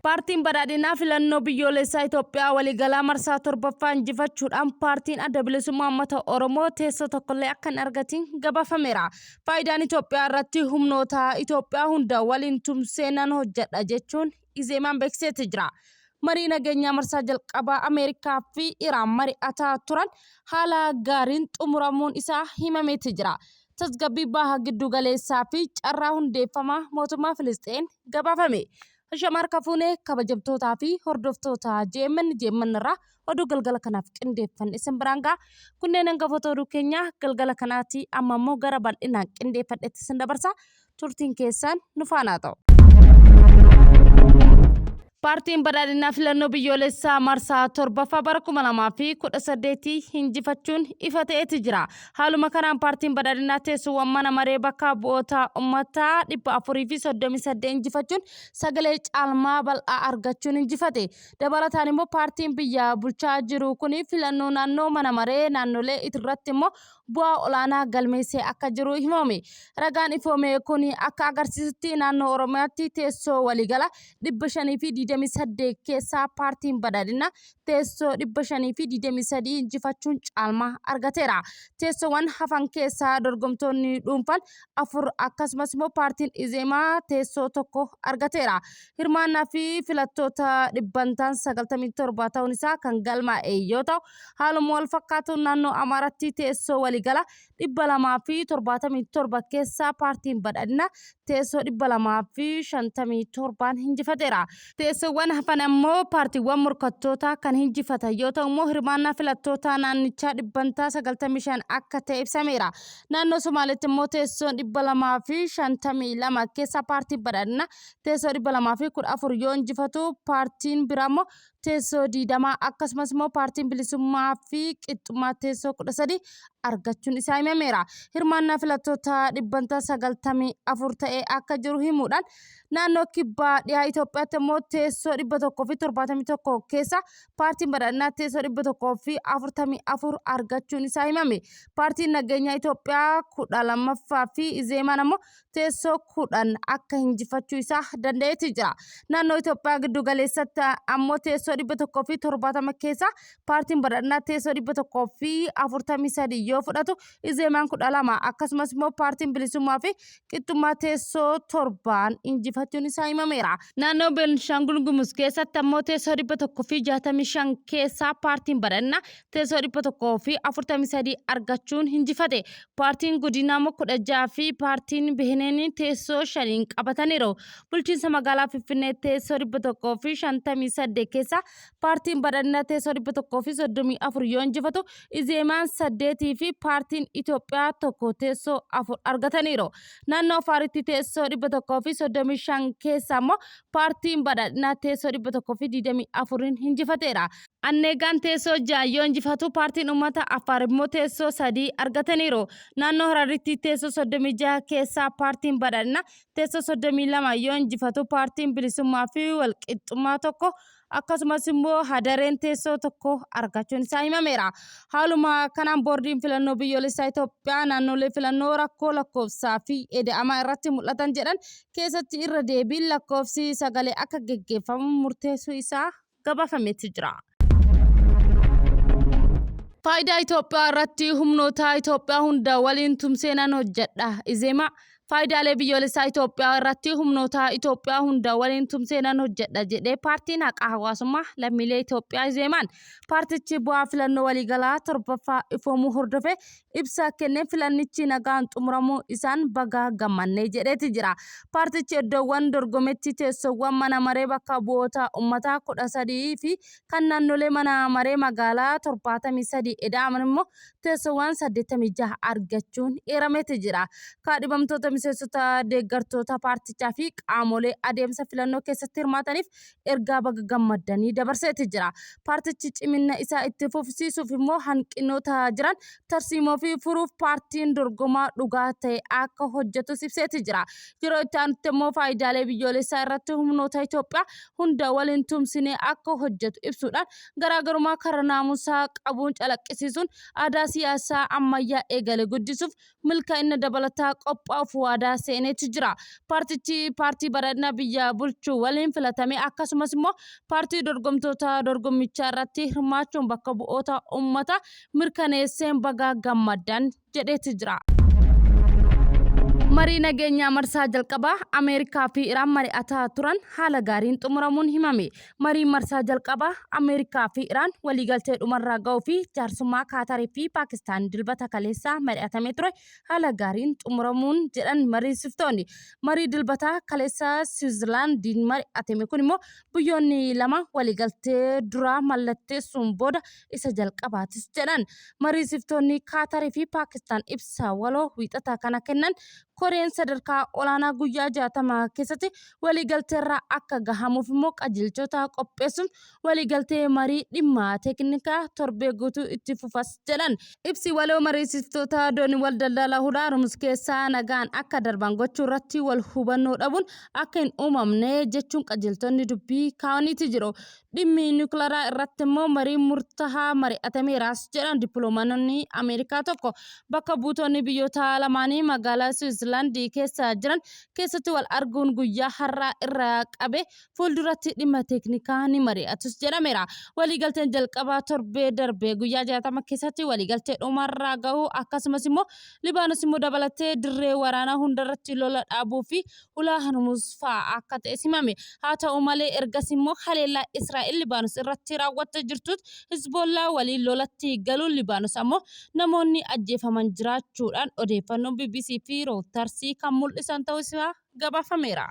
Paartiin Badhaadhinaa filannoo biyyoolessaa Itoophiyaa waliigalaa marsaa torbaffaa injifachuudhaan paartiin Adda Bilisummaa Uummata Oromoo teessoo tokkollee akka hin argatiin gabaafameera. Faayidaan Itoophiyaa irratti humnoota Itoophiyaa hunda waliin tumsee nan hojjedha jechuun Izeemaan beeksiseeti jira. Marii nageenyaa marsaa jalqabaa Ameerikaa fi Iraan mari'ataa turan haala gaariin xumuramuun isaa himameeti jira. Tasgabbii Baha Giddu Galeessaa fi carraa hundeeffama mootummaa Filisxeen gabaafame. Hashama harka fuune kabajamtootaa fi hordoftoota JMN JMN irraa oduu galgala kanaaf qindeeffanne isin biraan ga'a. Kunneen hangafoota oduu keenyaa galgala kanaati amma immoo gara bal'inaan qindeeffadhetti isin dabarsa. Turtiin keessan nu faana haa ta'u. Paartiin Badhaadhinaa filannoo biyyoolessaa marsaa torbaffaa bara 2018 injifachuun ifa ta'eeti jira. Haaluma kanaan paartiin Badhaadhinaa teessoowwan mana maree bakka bu'oota uummataa 438 injifachuun sagalee caalmaa bal'aa argachuun injifate. Dabalataan immoo paartiin biyya bulchaa jiru kun filannoo naannoo mana maree naannolee irratti immoo bu'aa olaanaa galmeessee akka jiru himame. Ragaan ifoome kun akka agarsiisutti naannoo Oromiyaatti teessoo waliigala 528 keessaa paartiin badhaadhinaa teessoo 523 injifachuun caalmaa argateera. Teessoowwan hafan keessaa dorgomtoonni dhuunfaan afur akkasumas immoo paartiin Izeemaa teessoo tokko argateera. Hirmaannaa fi filattoota dhibbantaan 97 ta'uun isaa kan galmaa'e yoo ta'u, haaluma wal fakkaatuun naannoo Amaaraatti teessoo waliigala 277 keessaa paartiin badhaadhinaa teessoo 257n hinjifateera. Teessoowwan hafan ammoo paartiiwwan morkattootaa kan hinjifatan yoo ta'u immoo hirmaannaa filattootaa naannichaa dhibbantaa 95 akka ta'e ibsameera. Naannoo Somaaleetti immoo teessoon 252 keessaa paartiin badhaadhinaa teessoo 214 yoo injifatu paartiin biraa immoo teessoo 20 akkasumas immoo paartiin bilisummaa fi qixxummaa teessoo 13 argachuun isaa himameera. Hirmaannaa filattoota dhibbantaa 94 ta'ee akka jiru himuudhaan naannoo kibbaa dhiyaa Itoophiyaatti immoo teessoo 171 keessa paartiin badhaadhinaa teessoo 144 argachuun isaa himame. Paartiin nageenyaa Itoophiyaa 12ffaa fi Izeemaan ammoo teessoo 10 akka hinjifachuu isaa danda'eeti jira. Naannoo Itoophiyaa giddu galeessatti ammoo teessoo 170 keessaa paartiin badhaadhinaa teessoo 143 yoo fudhatu Izeemaan 12 akkasumas immoo paartiin bilisummaa fi qixxummaa teessoo torbaan injifachuun isaa himameera. Naannoo Beenishaangul Gumuz keessatti ammoo teessoo 165 keessaa paartiin badhaadhinaa teessoo 143 argachuun hinjifate. Paartiin Guddinaa immoo 16 fi paartiin Bihineen teessoo shaniin qabataniiru. Bulchiinsa magaalaa Finfinnee teessoo 158 keessaa paartiin Badhaadhinaa teessoo 134 yoo injifatu Izeemaan 8 fi paartiin Itoophiyaa tokko teessoo afur argataniiru. Naannoo Afaaritti teessoo 135 keessaa immoo paartiin Badhaadhinaa teessoo 124 hinjifateera. Anneegaan teessoo 6 yoo injifatu paartiin uummata Affaar immoo teessoo 3 argataniiru. Naannoo Hararitti teessoo 36 keessaa paartiin Badhaadhinaa teessoo 32 yoo injifatu paartiin Bilisummaa fi Walqixxummaa tokko akkasumas immoo Hadareen teessoo tokko argachuun isaa himameera. Haaluma kanaan boordiin filannoo biyyoolessaa Itoophiyaa naannolee filannoo rakkoo lakkoofsaa fi eda'amaa irratti mul'atan jedhan keessatti irra deebiin lakkoofsi sagalee akka geggeeffamu murteessuu isaa gabaafameeti jira. Faayidaa Itoophiyaa irratti humnoota Itoophiyaa hunda waliin tumsee nan hojjedha. Izeemaa. Faayidaalee biyyoolessaa Itoophiyaa irratti humnoota Itoophiyaa hunda waliin tumsee nan hojjedha jedhee paartiin haqaa hawaasummaa lammiilee Itoophiyaa Izeemaan. Paartichi bu'aa filannoo waliigalaa torbaffaa ifoomuu hordofee ibsa kenneen filannichi nagaan xumuramuu isaan baga gammannee jedheeti jira. Paartichi iddoowwan dorgometti teessoowwan mana maree bakka bu'oota ummataa 13 fi kan naannolee mana maree magaalaa 73 eda'aman immoo teessoowwan 86 argachuun eerameeti jira. Kaadhimamtoota miseensota deeggartoota paartichaa fi qaamolee adeemsa filannoo keessatti hirmaataniif ergaa baga gammaddanii dabarseeti jira. Paartichi ciminna isaa itti fufsiisuuf immoo hanqinoota jiran tarsiimoo fi furuuf paartiin dorgomaa dhugaa ta'e akka hojjetus ibseeti jira. Yeroo itti aanutti immoo faayidaalee biyyoolessaa irratti humnoota Itoophiyaa hunda waliin tumsinee akka hojjetu ibsuudhaan garaagarummaa karaa naamusaa qabuun calaqqisiisuun aadaa siyaasaa ammayyaa eegale guddisuuf milkaa'ina dabalataa qophaa'uuf waadaa seeneeti jira. Paartichi paartii badhaadhina biyya bulchu waliin filatame akkasumas immoo paartii dorgomtoota dorgommichaa irratti hirmaachuun bakka bu'oota uummata mirkaneesseen baga gammaddan jedheeti jira. Marii nageenyaa marsaa jalqabaa Ameerikaa fi Iraan mari'ataa turan haala gaariin xumuramuun himame. Mariin marsaa jalqabaa Ameerikaa fi Iraan waliigaltee dhumarraa ga'uu fi jaarsummaa Kaatarii fi Paakistaan Dilbata kaleessaa mari'atamee ture haala gaariin xumuramuun jedhan mariisiftoonni. Marii Dilbata kaleessaa Siwiizerlaandiin mari'atame kun immoo biyyoonni lama waliigaltee duraa mallatteessuun booda isa jalqabaatis jedhan. Mariisiftoonni Kaatarii fi Paakistaan ibsa waloo Wiixata kana kennan koreen sadarkaa olaanaa guyyaa 60 keessatti waliigalteerra akka gahamuuf immoo qajeelchota qopheessuun waliigaltee marii dhimma teeknikaa torbee guutuu itti fufas jedhan. Ibsi waloo mariisiftoota dooniiwwan daldalaa hulaa Hormuz keessaa nagaan akka darban gochuu irratti wal hubannoo dhabuun akka hin uumamne jechuun qajeeltonni dubbii kaa'aniiti jiru. Dhimmi niwukilaraa irratti immoo marii murtahaa mari'atameeras jedhan dippiloomaanonni Ameerikaa tokko. Bakka buutonni biyyoota lamaanii magaalaa Siwiizerlaand keessa jiran keessatti wal arguun guyyaa har'aa irraa qabee fuulduratti dhimma teeknikaa ni mari'atus jedhameera. Waliigalteen jalqabaa torbee darbe guyyaa 60 keessatti waliigaltee dhumarraa gahuu akkasumas immoo Libaanos immoo dabalatee dirree waraanaa hundarratti lola dhaabuu fi hulaa Hormuz fa'aa akka ta'es himame. Haa ta'u malee ergasii immoo haleellaa Israa'el Libaanos irratti raawwattee jirtuut Hizboollaa waliin lolatti galuun Libaanos ammoo namoonni ajjeefaman jiraachuudhaan odeeffannoon bbc fi Rootarsii kan mul'isan ta'uu isaa gabaafameera.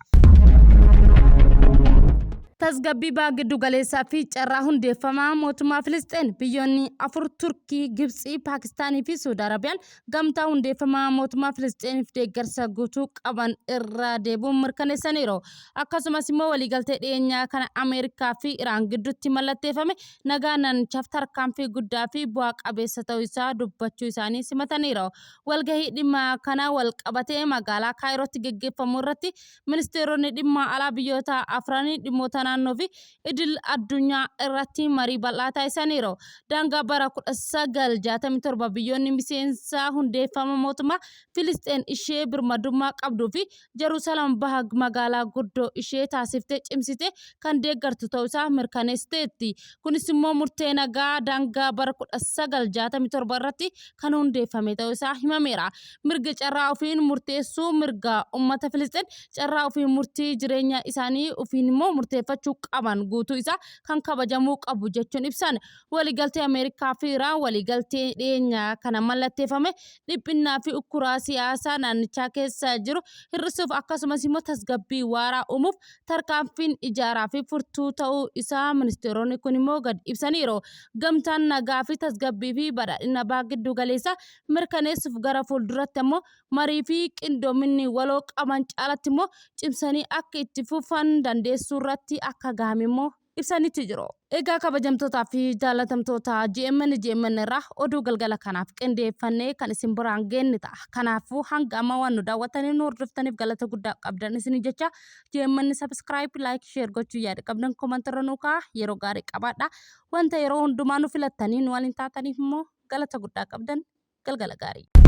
Tasgabbii Baha Giddu Galeessaa fi carraa hundeeffama mootummaa Filisxeen biyyoonni afur Turkii, Gibtsii, Paakistaanii fi Suudi Arabiyaan gamtaa hundeeffama mootummaa Filisxeeniif deeggarsa guutuu qaban irra deebi'uun mirkaneessaniiru. Akkasumas immoo waliigaltee dhiyeenyaa kana Ameerikaa fi Iraan gidduutti mallatteeffame nagaa naannichaaf tarkaanfii guddaa fi bu'aa qabeessa ta'uu isaa dubbachuu isaanii simataniiru. Walgahii dhimma kana walqabatee magaalaa Kaayirootti geggeeffamu irratti ministeeronni dhimma alaa biyyoota afranii dhimmoota naannoo fi idil addunyaa irratti marii bal'aa taasisaniiru. Daangaa bara 1967 biyyoonni miseensa hundeeffama mootummaa Filisxeen ishee birmadummaa qabduu fi Jerusalem baha magaalaa guddoo ishee taasiftee cimsitee kan deeggartu ta'uu isaa mirkaneessiteetti. Kunis immoo murtee nagaa daangaa bara 1967 irratti kan hundeeffame ta'uu isaa himameera. Mirgi carraa ofiin murteessuu mirga uummata Filisxeen carraa ofiin murtii jireenya isaanii ofiin immoo murteeffachuu qaban guutuu isaa kan kabajamuu qabu jechuun ibsan. Waliigaltee Ameerikaa fi Iraan waliigaltee dhiyeenya kana mallatteeffame dhiphinnaa fi ukkuraa siyaasaa naannichaa keessa jiru hir'isuuf akkasumas immoo tasgabbii waaraa uumuuf tarkaanfiin ijaaraa fi furtuu ta'uu isaa ministeeronni kun immoo gad ibsaniiru. Gamtaan nagaa fi tasgabbii fi badhaadhina baha giddu galeessaa mirkaneessuuf gara fuulduratti ammoo marii fi qindoominni waloo qaban caalatti immoo cimsanii akka itti fufan dandeessuu irratti akka gahame immoo ibsanitti jiru. Egaa kabajamtootaa fi jaalatamtoota GMN GMN irraa oduu galgala kanaaf qindeeffannee kan isin biraan geenne ta'a. Kanaafuu hanga ammaa waan nu daawwattanii nu hordoftaniif galata guddaa qabdan isin jecha GMN subscribe, like, share gochuu yaada qabdan comment irra nuu kaa'aa. Yeroo gaarii qabaadha. Wanta yeroo hundumaa nu filattanii nu waliin taataniif immoo galata guddaa qabdan galgala gaarii.